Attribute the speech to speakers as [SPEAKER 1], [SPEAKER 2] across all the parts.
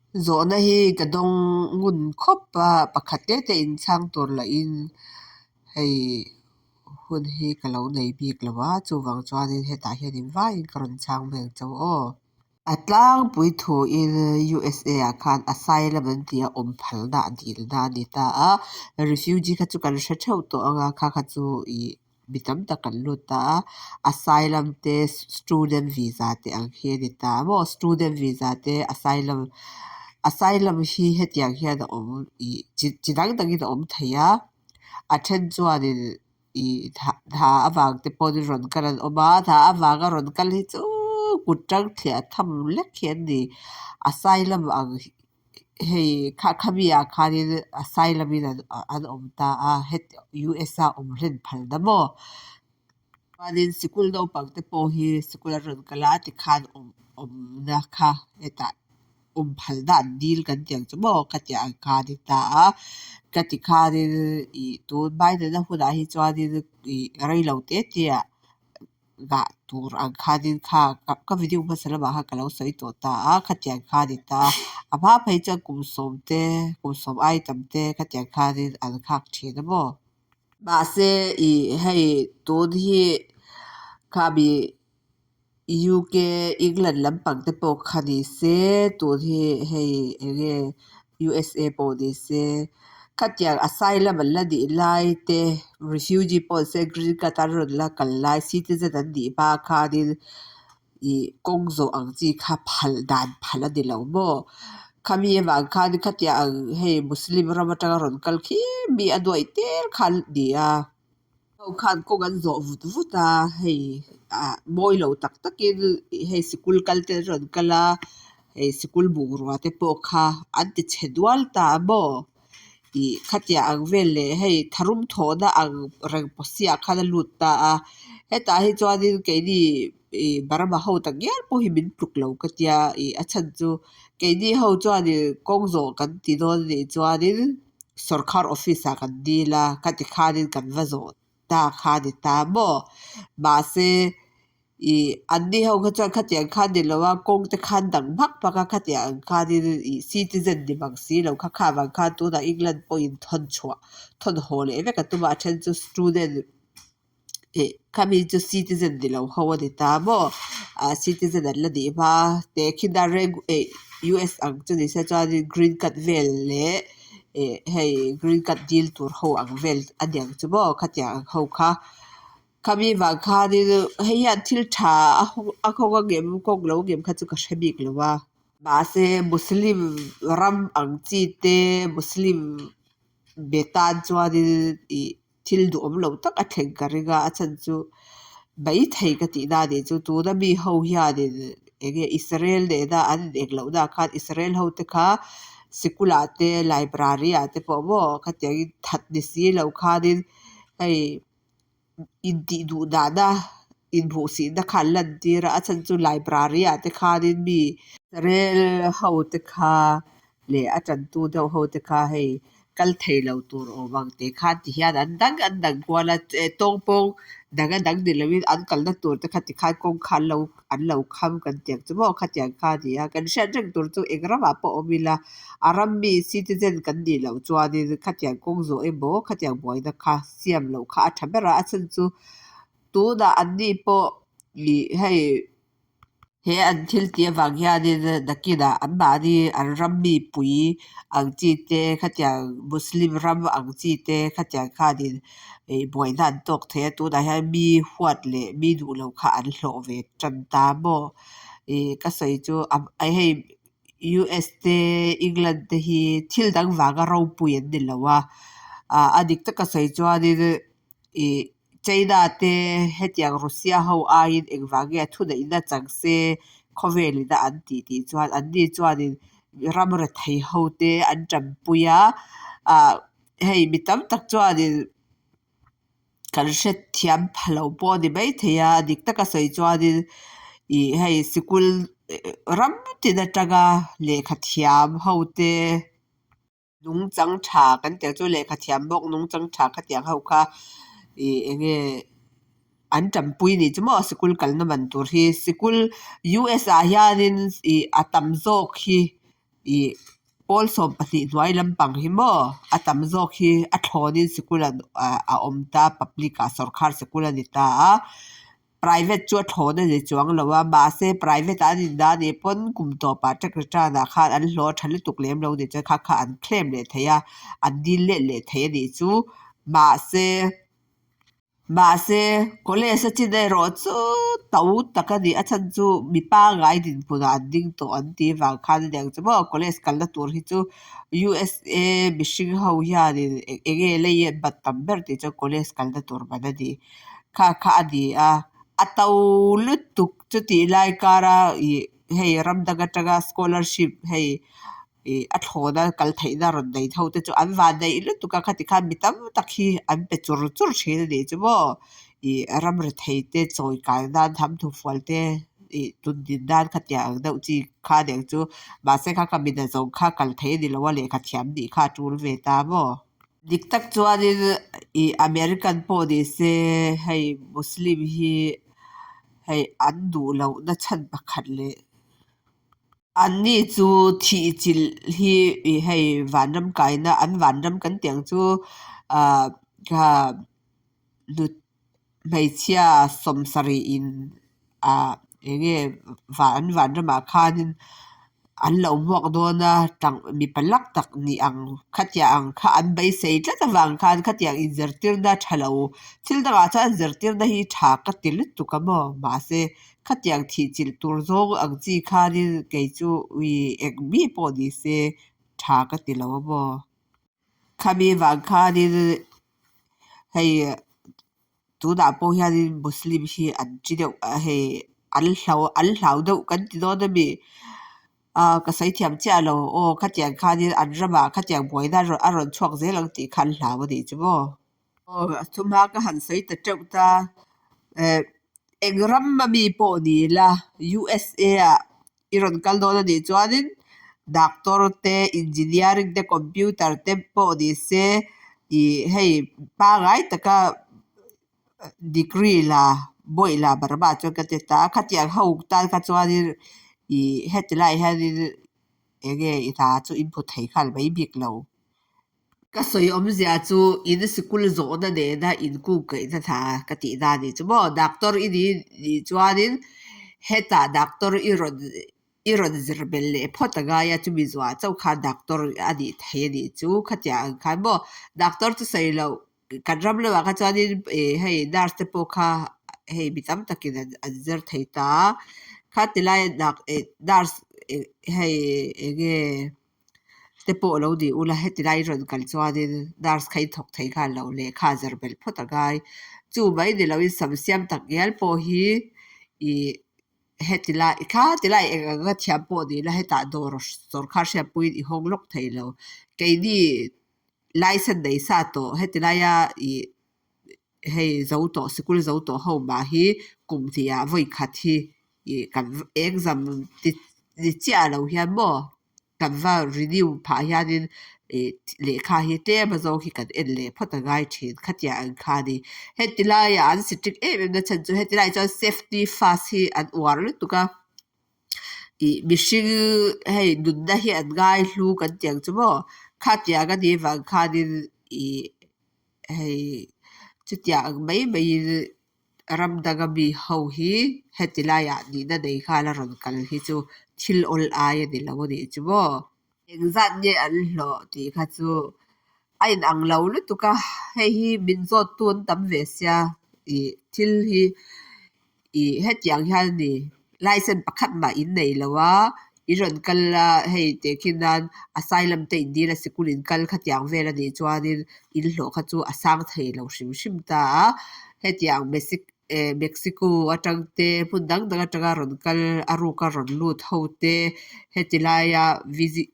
[SPEAKER 1] Zawhna hi ka dawng ngun khawp a, pakhat te te inchhang tur lahin hei hun hi ka lo nei bik lo a, chuvang chuanin hetah hian invaiin ka rawn chhang mai ang chauh aw. A tlangpui thuin USA ah khan asylum an ti a, awm phalna a dilna a ni ta a, refugee kha chu kan hre theuh tawh ang a, kha kha chu ih mi tam tak kan lut ta a, asylum te student visa te ang hi a ni ta a maw, student visa te asylum asylum hi hetiang hian a awm ih chi chi dang dangin a awm thei a, a then chuanin ih tha avang te pawhin rawn kal an awm a, tha avanga rawn kal hi chu kut tang thliah tham lek hi an ni, asylum ang hei kha khami ah khanin asylum in an awm ta a heti U_S a awm hlen phal na maw chuanin sikul naupang te pawh hi sikul an rawn kal a tikhan awm awmna kha hetah awm phalna an dil kan tih ang chu maw khatiang ang kha a ni ta a ka ti khanin ih tun Biden a hunah hi chuanin ih reilo te te ah ngah tur ang khanin kha ka video hmasa lamah khan ka lo sawi tawh ta a khatiang kha a ni ta a a hma phei chuan kum sawm te kum sawm ai tam te khatiang khanin an nghak thin a maw. Mahse ih hei tun hi khami U_K England lampang te pawh kha ni se tun hi hei eng nge U_S_A pawh ni se khatiang asylum an la nih lai te refugee pawh ni se green card an rawn la kal lai citizen an nih hma khanin ih kawng zawh ang chi kha phal dan phal a ni lo maw khami avang khan khatiang hei muslim ram atanga rawn kal khi mi a nuaih tel kha an ni a. Ho khan kawng an zawh vut vut a, hei ah mawi lo tak takin hei sikul kal te an rawn kal a, hei sikul bungrua te pawh kha an ti chhe dual ta a maw ih khatiang ang vel leh hei tharum thawhna ang reng pawh ah khan a lut ta a, hetah hi chuanin keini ih Burma ho tak ngial pawh hi min tluk lo ka tia ih a chhan chu keini ho chuanin kawng zawh kan ti dawn anih chuanin. Sorkar office ah kan dil a, ka ti khanin kan va zawh ta kha a ni ta maw? Mahse, ih anni ho kha chuan khatiang khan ni lo a, kawng te khan dang hmak hmak a, khatiang ang khanin ih citizen ni mang si lo kha kha vang khan tunah England pawhin thawn chhuah thawn haw leh vek a tum a, a then chu student ih khami chu citizen ni lo ho a ni ta maw? Ah citizen an la nih hma teh khi na reng eh U_S ang chu ni se chuanin green card vel leh eh hei green card dil tur ho ang vel a niang chu maw khatiang ang ho kha. Khami vang khanin hei hian thil tha a hawng a nghawng a ngem kawng lo ngem kha chu ka hre bik lo a. Mahse muslim ram ang chi te muslim be tan chuanin ih. Thil duhawm lo tak a thleng ka ring a, a chhan chu maithei ka tih na a nih chu. Tuna mi ho hianin eng nge Israel nena an ineng lohna ah khan Israel ho te kha sikulah te library ah te pawh maw khatiangin that ni si lo khanin hei intih duh dahna inhmuhsihna kha an lantir a, a chhan chu library ah te khanin mi Israel ho te kha leh a tantu deuh ho te kha hei kal thei lo tur awm ang tih khan ti hian an dang an dang kual a eh tawng pawng dang a dang ni lovin an kalna tur te kha tikhan kawng kha an lo an lo kham kan tih ang chu maw khatiang kha a ni a kan hriat reng tur chu eng ramah pawh awm ila a ram mi citizen kan nih loh chuanin khatiang kawng zawh emaw khatiang buaina kha siam loh kha a tha ber a a chhan chu tunah an ni pawh ih hei. He an thil tih avang hianin nakinah anmahni an ram mipui ang chi te khatiang muslim ram ang chi te khatiang khanin ih buaina an tawk thei a tunah hian mi huat leh mi duh loh kha an hlawh ve tan ta maw ih ka sawi chu hei U_S te England te hi thil dang vanga ropui an ni lo a ah a dik taka sawi chuanin ih. China te hetiang Russia ho aiin engvang nge thuneihna chang se khawvel ina an tih tih chuan anni chuanin ram rethei ho te an tanpui a, ah hei mi tam tak chuanin kan hrethiam pha lo pawh a ni maithei a, dik taka sawi chuanin ih hei sikul ram tin atanga lehkha thiam ho te. Nungchang tha kan tih ang chu lehkha thiam bawk nungchang tha khatiang ho kha ih eng nge an tanpui nih chu maw sikul kalna man tur hi sikul U_S ah hianin ih a tam zawk hi Ih pawl 12 hnuai lampang hi maw a tam zawk hi a thlawnin sikul an ah a awm ta public ah sawrkar sikul a ni ta a private chu a thlawn a ni chuang lo a mahse private ah an indah a nih pawn kum tawpah tax return ah khan an hlawh a tha lutuk lem lo a nih chuan kha kha an claim leh thei a an dil let leh thei a nih chu mahse. Mahse, college a chin erawh chu to tak a ni. A chhan chu mi pangngai dinhmunah an ding tawh an tih vang khan a niang chu maw. College kalna tur hi chu USA mihring ho hianin eng nge lei an bat tam ber tih chuan college kalna tur man a ni. Kha kha a ni a, a to lutuk chutih lai kara ih hei ram dang atanga scholarship hei ih a thlawna kal theihna rawn nei ho te chu an van neih lutuk a khati khan mi tam tak hi an pe chur chur thin a nih chu maw ih ram rethei te chawi kai nan tham thufual te ih tun din nan khatiang ang deuh chi kha aniang chu mahse kha ka mi na zawng kha kal thei a ni lo a lehkha thiam nih kha a tul ve ta maw. Dik tak chuanin ih American pawh ni se hei Muslim hi hei an duh loh na chhan pakhat leh. Anni chu thih chilh hi ih hei vanram kaina an vanram kan tih ang chu ah kha hmeichhia 70 in ah eng nge an vanramah khanin an lo hmuak dawn a tang mipa lak tak nih ang khatiang ang kha an beisei tlat avang khan khatiang inzirtirna tha lo thil dangah chuan zirtirna hi tha ka ti lutuk a maw mahse Khatiang thih chilh tur zawng ang chi khanin kei chu ui eng mi pawh ni se tha ka ti lo a maw. Khami vang khanin hei tunah pawh hianin Muslim hi an chi deuh a hei an hlau an hlau deuh kan ti dawn a mi. Ah ka sawi thiam chiah lo aw khatiang khanin an ramah khatiang buaina a rawn chhuak zel ang tih kha an hlau a nih chu maw. Aw a thuma ka han sawi ta teuh ta. Eh eng ram a mi pawh ni la USA ah i rawn kal dawn a nih chuanin doctor te engineering te computer te pawh ni se ih hei pangngai taka degree la bawih la Burma chuan ka ti ta a khatiang ho tan kha chuanin ih heti lai hianin eng nge i hna chu in hmu thei nghal mai bik lo. Ka sawi awmzia chu in sikul zawhna nena inkungkaihna hna ka tih na a nih chu maw. Doctor i nih nih chuanin hetah doctor i rawn i rawn zir belh leh phawt a ngai a, chumi zuah chauh khan doctor a nih thei a nih chu khatiang ang khan maw. Doctor chu sawi loh kan ram lamah kha chuanin ih hei nurse te pawh kha hei mi tam takin an an zir thei ta a, khati laia nurse hei eng nge. Te pawh lo ni ula heti lai rawn kal chuanin nurse kha in thawk thei nghal lo lehkha zir belh phawt a ngai. Chu mai ni loin sam siam tak ngial pawh hi ih heti lai kha ti lai eng anga thiam pawh ni ila hetah dawr sawrkar hriatpuiin i hawng lawk thei lo. Keini license nei sa tawh heti laia ih hei zo tawh sikul zo tawh ho mah hi kum hnih ah vawi khat hi ih kan exam ti ni chiah lo hian maw kan va renew phah hianin ih lehkha hi tlem a zawng hi kan en leh phawt a ngai thin khatiang ang kha a ni. Heti laiah an strict em em na chhan chu heti laiah chuan safety first hi an uar lutuk a ih mihring hei nunna hi an ngai hlu kan tih ang chu maw khatiang a nih vang khanin ih. Hei chutiang ang mai maiin ram danga mi ho hi heti laiah nihna nei nghal a rawn kal hi chu thil awl ai a ni lo a nih chu maw. Engzat nge an hlawh tih kha chu a inang lo lutuk a, hei hi min zawttu an tam ve sia ih thil hi ih hetiang hian a ni license pakhat mah in nei lo a i rawn kal a hei tehkhin nan asylum te in dil a sikul in kal khatiang vel a nih chuanin in hlawh kha chu a sang thei lo hrim hrim ta a hetiang Mexic eh Mexico atang te hmun dang dang atanga rawn kal a ruka rawn lut ho te heti laia visit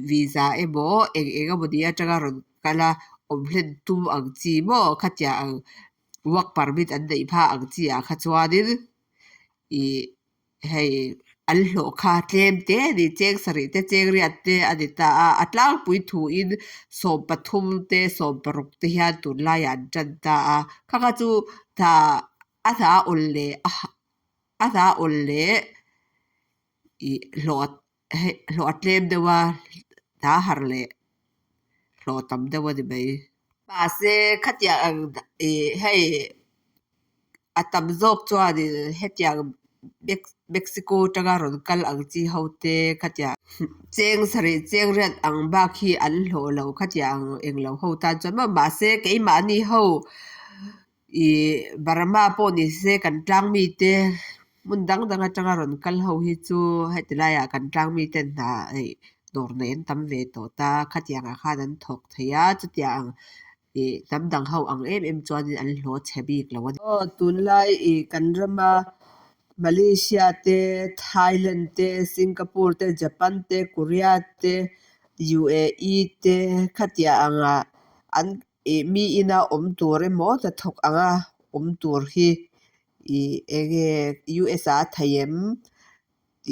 [SPEAKER 1] visa emaw eng eng emawni atanga rawn kal a awm hlen tum ang chi maw khatiang ang work permit an neih hma ang chi ah kha chuanin ih hei an hlawh kha tlem te a ni cheng sarih te cheng riat te a ni ta a a tlangpui thuin 13 te 16 te hian tunlaiah an tan ta a kha kha chu hna a hna a awl leh a hna a awl leh ih hlawh. Hei hlawh a tlem deuh a, hna har leh hlawh tam deuh a ni mai. Mahse khatiang ang ih hei a tam zawk chuanin hetiang Mexico atanga rawn kal ang chi ho te khatiang cheng sarih cheng riat ang bak hi an hlawh lo khatiang englo ho tan chuan maw. Mahse keimahni ho ih Burma pawh nise kan tlangmi te hmun dang dang atanga rawn kal ho hi chu heti laiah kan tlangmi ten hna hei dawr nei an tam ve tawh ta khatiang ah khan an thawk thei a chutiang ih hnam dang ho ang em em chuanin an hlawh chhe bik lo a ni. Aw tunlai ih kan rama Malaysia te, Thailand te, Singapore te, Japan te, Korea te, UAE te khatiang angah an ih mi ina awm tur emaw hnathawk anga awm tur hi ih enge US ah a theih em?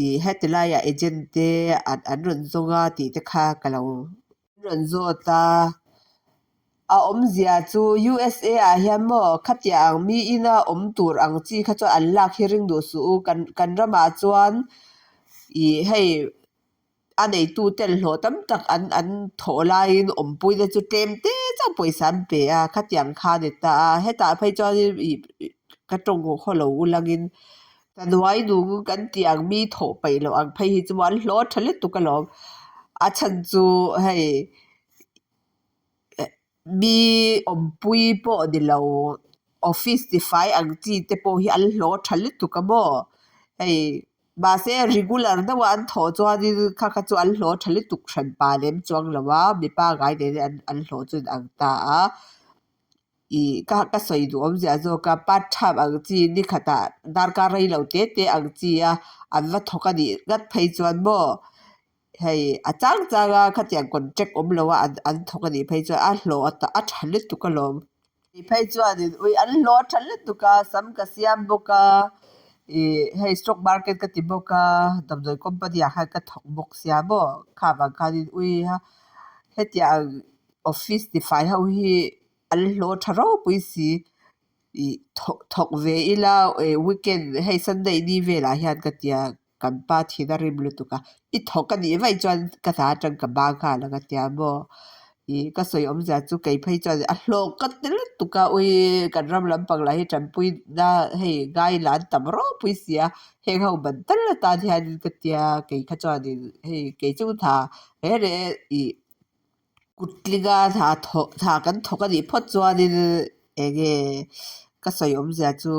[SPEAKER 1] Ih heti laiah agent te an rawn zawng a tih te kha ka lo rawn zawt a. A awmzia chu USA ah hian maw khatiang mi ina awm tur ang chi kha chuan an lak hi ring duh suh u. Kan ramah chuan ih hei a neitu ten hlawh tam tak an thawh laiin awmpuina chu tlem te chauh pawisa an pe a khatiang kha a ni ta a. Hetah phei chuanin ih ka tawng haw lo ulangin hnanuai nung kan tih ang mi thawh peih loh ang phei hi chu maw an hlawh a tha lutuk alawm. A chhan chu hei mi awmpui pawh ni lo office tifai ang chi te pawh hi an hlawh tha lutuk a maw. Hei mahse regular deuh a an thawh chuanin kha kha chu an hlawh tha lutuk hran pa lem chuang lo a mi pangngai nen an hlawh chu an ang ta a. Ih ka sawi duh awmzia zawk a part time ang chi nikhatah darkar rei lo te te ang chi a an va thawk a nih ngat phei chuan maw hei a chang chang a khatiang contract awm lo a an thawk a nih phei chuan a hlawh a tha lutuk alawm. Nih phei chuanin ui an hlawh a tha lutuk a sam ka siam bawk a ih hei stock market ka ti bawk a damdawi company ah khan ka thawk bawk sia maw kha vang khanin ui a hetiang office tifai ho hi an hlawh tha ropui si ih thawk ve ila weekend hei sunday ni velah hian ka tia kan pa thin a rim lutuk a i thawk a nih vaih chuan ka hna atang ka bang nghal ang a tia maw ih ka sawi awmzia chu kei phei chuan a hlawk ka ti lutuk a ui kan ram lampang lah hi tanpui na hei ngai lah an tam ropui si a heng ho ban tal atan hianin ka tia kei kha chuanin hei kei chu hna reng reng ih kut tlinga hna thawh hna kan thawk a nih phawt chuanin enge ka sawi awmzia chu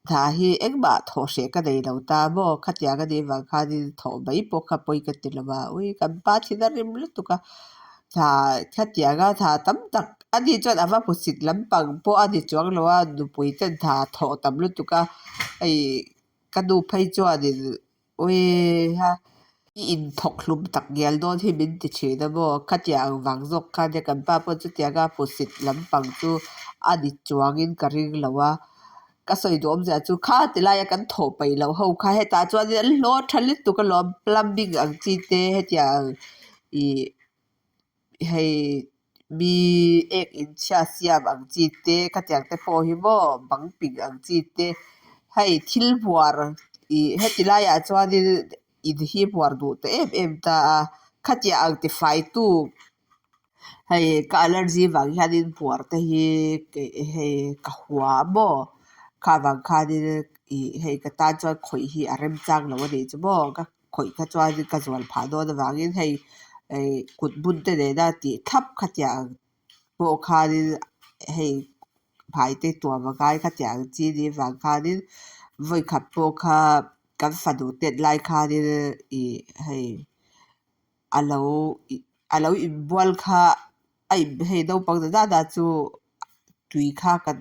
[SPEAKER 1] hna hi engmah thawh hreh ka nei lo ta maw khatiang a nih vang khanin thawh mai pawh kha pawi ka ti lo a ui kan pa thin a rim lutuk a hna khatianga hna tam tak ani chuan a va hmusit lampang pawh a ni chuang lo a nupui ten hna thawh tam lutuk a hei ka nu phei chuanin ui ha i inthawk hlum tak ngial dawn hi min ti thin a maw khatiang vang zawk khan nia kan pa pawh chutianga hmusit lampang chu a ni chuangin ka ring lo a ka sawi duh awmzia chu kha ti laia kan thawh peih loh ho kha hetah chuanin an hlawh tha lutuk alawm plumbing ang chi te hetiang ih hei mi ek inchhia siam ang chi te khatiang te pawh hi maw bang ping ang chi te hei thil hmuar ih heti laiah chuanin in hi hmuar duh ta em em ta a khatiang ang tifai tu hei ka allergy vang hianin hmuar te hi hei ka hua maw kha vang khanin ih hei ka tan chuan khawih hi a remchang lo a nih chu maw ka khawih kha chuanin ka zual phah dawn avangin hei kut bun te nena tih thlap khatiang pawh khanin hei hmai te tuam a ngai khatiang ang chi nih vang khanin vawi khat pawh kha kan fanu tet lai khanin ih hei alo inbual kha a in hei naupang ta dan dan chu tui kha kan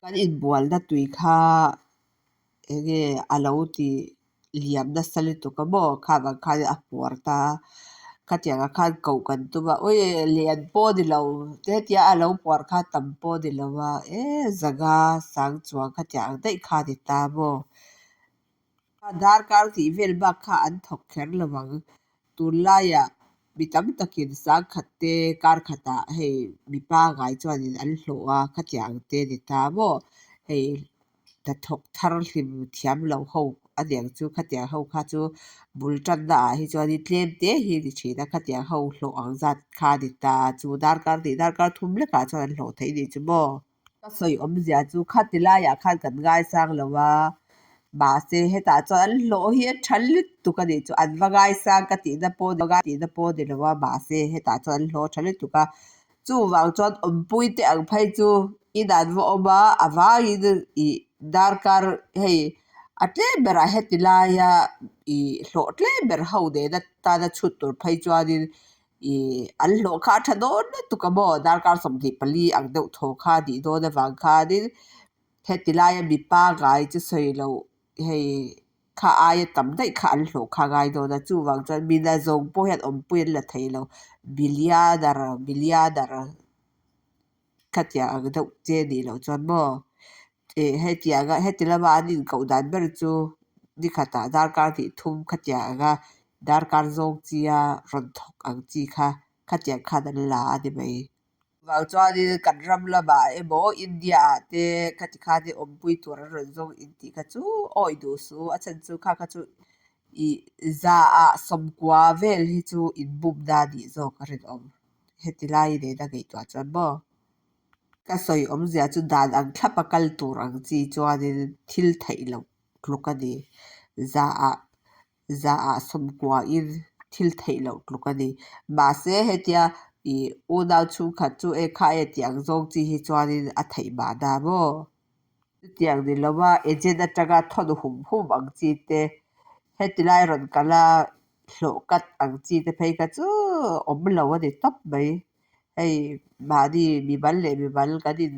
[SPEAKER 1] kan inbualna tui kha enge alo ti liam nasa lutuk a maw kha vang khanin a puar ta a khatiang ah khan koh kan tum a ui lian pawh a ni lo hetia alo puar kha tam pawh a ni lo a eee zanga sang chuang khatiang ang daih kha a ni ta maw. Darkar tih vel bak kha an thawk kher lo ang. Tunlaiah mi tam takin sangkhat te kar khatah hei mi pangngai chuanin an hlawh a khatiang ang te a ni ta maw. Hei hnathawk thar hlim thiam lo ho aniang chu khatiang ho kha chu bul tanna ah hi chuanin tlem te hi a ni thin a, khatiang ho hlawh ang zat kha a ni ta chu darkar hnih darkar thum lekah chuan an hlawh theih a nih chu maw. Ka sawi awmzia chu khati laiah khan kan ngaisang lo a, mahse hetah chuan an hlawh hi a tha lutuk a nih chu an va ngaisang ka tihna pawh tihna pawh a ni lo a, mahse hetah chuan an hlawh a tha lutuk a, chuvang chuan awmpui te ang phei chu inah an va awm a, a vangin ih darkar hei a tlem berah heti laia ih hlawh tlem ber ho nena tana chhut tur phei chuanin ih an hlawh kha a tha dawn lutuk a maw darkar 24 ang deuh thaw kha a nih dawn avang khanin heti laia mi pangngai chu sawi loh hei kha aia tam daih kha an hlawh kha a ngai dawn a, chuvang chuan mi nazawng pawh hian awmpui an la thei lo billionaire billionaire khatiang ang deuh che nih loh chuan maw ih hetianga heti lama an inkoh dan ber chu nikhatah darkar hnih thum khatiang anga darkar zawng chia rawn thawk ang chi kha khatiang khan an la a ni mai. Vang chuanin kan ram lamah emaw India ah te khati khanin awmpui tur an rawn zawng intih kha chu awi duh suh u, a chhan chu kha kha chu ih za ah 90 vel hi chu inbumna a nih zawk a rinawm. Heti lai nena ngaihtuah chuan maw. Ka sawi awmzia chu dan ang thlapa kal tur ang chi chuanin thil theih loh tluk a ni. Za ah za ah 90 in thil theih loh tluk a ni. Mahse hetia ih unau chhungkhat chu e kha e tih ang zawng chi hi chuanin a theih mahna maw? Chutiang ni lova agent atanga thawn hum hum ang chi te, heti lai rawn kal a hlawh kat ang chi te phei kha chu awm lo a ni tawp mai. Hei mahni mimal leh mimal kan in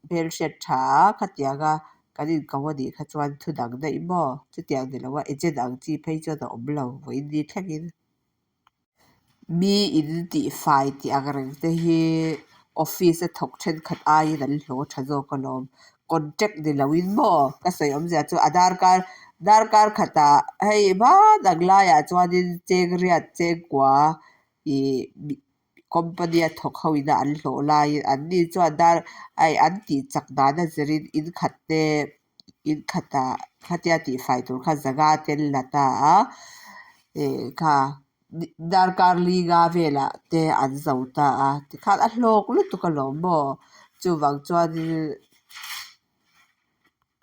[SPEAKER 1] hmelhriat tha a, khatianga kan inko a nih kha chuan thu dang daih maw? Chutiang ni lova agent ang chi phei chuan a awm lo vawiin thlengin. Mi in tihfai tih ang reng te hi office a thawk thenkhat aiin an hlawh tha zawk alawm. Contract ni loin maw? Ka sawi awmzia chu a darkar darkar khatah hei hman ang laiah chuanin cheng riat cheng kua ih company a thawk ho ina an hlawh laiin anni chuan dar hei an tih chak dan a zirin in khat te in khatah khatia tihfai tur kha zanga te an la ta a ih kha darkar li nga velah te an zo ta a tikhan a hlawk lutuk alawm maw chuvang chuanin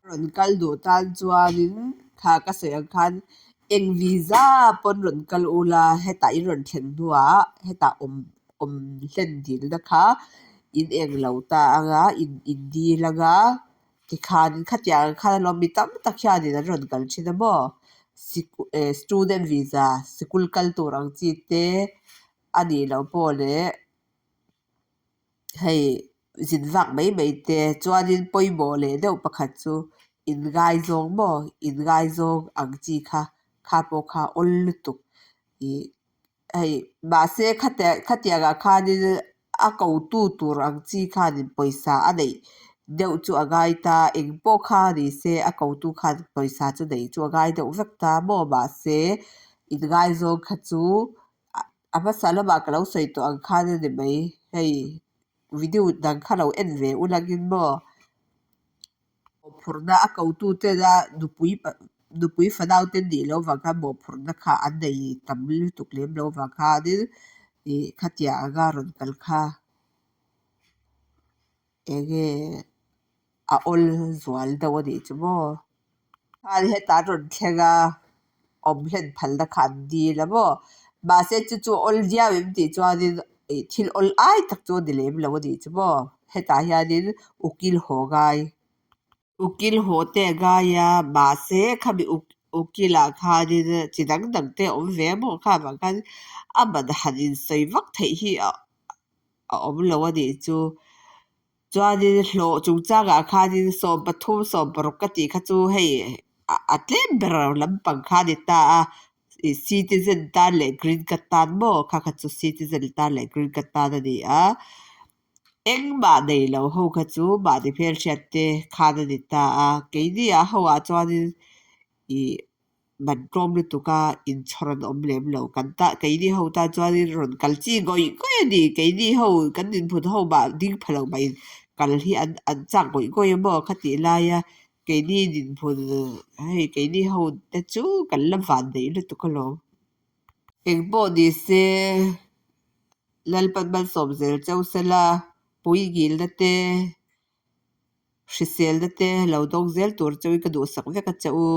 [SPEAKER 1] rawn kal duh tan chuanin kha ka sawi ang khan eng visa pawn rawn kal ula hetah in rawn thlen hnuah hetah awm awm hlen dilna kha in eng lo ta anga in in dil anga tikhan khatiang ang khan alawm mi tam tak hianin an rawn kal thin a maw student visa sikul kal tur ang chi te a nih loh pawh leh hei zin vak mai mai te chuanin pawimawh leh deuh pakhat chu inngaizawng maw inngaizawng ang chi kha kha pawh kha awl lutuk ih hei mahse khatiangah khanin a kotu tur ang chi khanin pawisa a neih deuh chu a ngai ta eng pawh kha ni se a kotu khan pawisa chu neih chu a ngai deuh vek ta maw mahse inngaizawng kha chu a hmasa lamah ka lo sawi tawh ang khan a ni mai hei video dang kha lo en ve ulangin maw mawhphurhna a kotu tena nupui nupui fanau te nih loh avang khan mawhphurhna kha an nei tam lutuk lem loh avang khanin ih khatiang anga rawn kal kha eng nge a awl zual deuh a nih chu maw. Khan hetah an rawn thleng a awm hlen phalna kha an dil a maw mahse chu chu awl viau em tih chuanin ih thil awl ai tak chu a ni lem lo a nih chu maw hetah hianin ukil haw ngai ukil haw te a ngai a mahse khami ukil ah khanin chi dang dang te a awm ve a maw kha vang khan a man han insawi vak theih hi a awm lo a nih chu. Chuanin hlawh chungchangah khanin 13 16 ka tih kha chu hei a tlem ber lampang kha a ni ta a citizen tan leh green card tan maw kha kha chu citizen tan leh green card tan a ni a engmah nei lo ho kha chu mahni hmelhriat te khan a ni ta a keini ah ho ah chuanin ih man tlawm lutuk a inchhawr an awm lem lo kan ta keini ho tan chuanin rawn kal chi ngawih ngawih a ni keini ho kan inhmun ho mah ding pha lo mah in kal hi an an chak ngawih ngawih a maw khatih laia Keini dinhmun hei keini ho te chu kan la vannei lutuk alawm. Engpawh nise Lalpan malsawm zel cheu sela puingilna te hriselna te lo dawng zel tur cheu in ka duhsak vek a che u.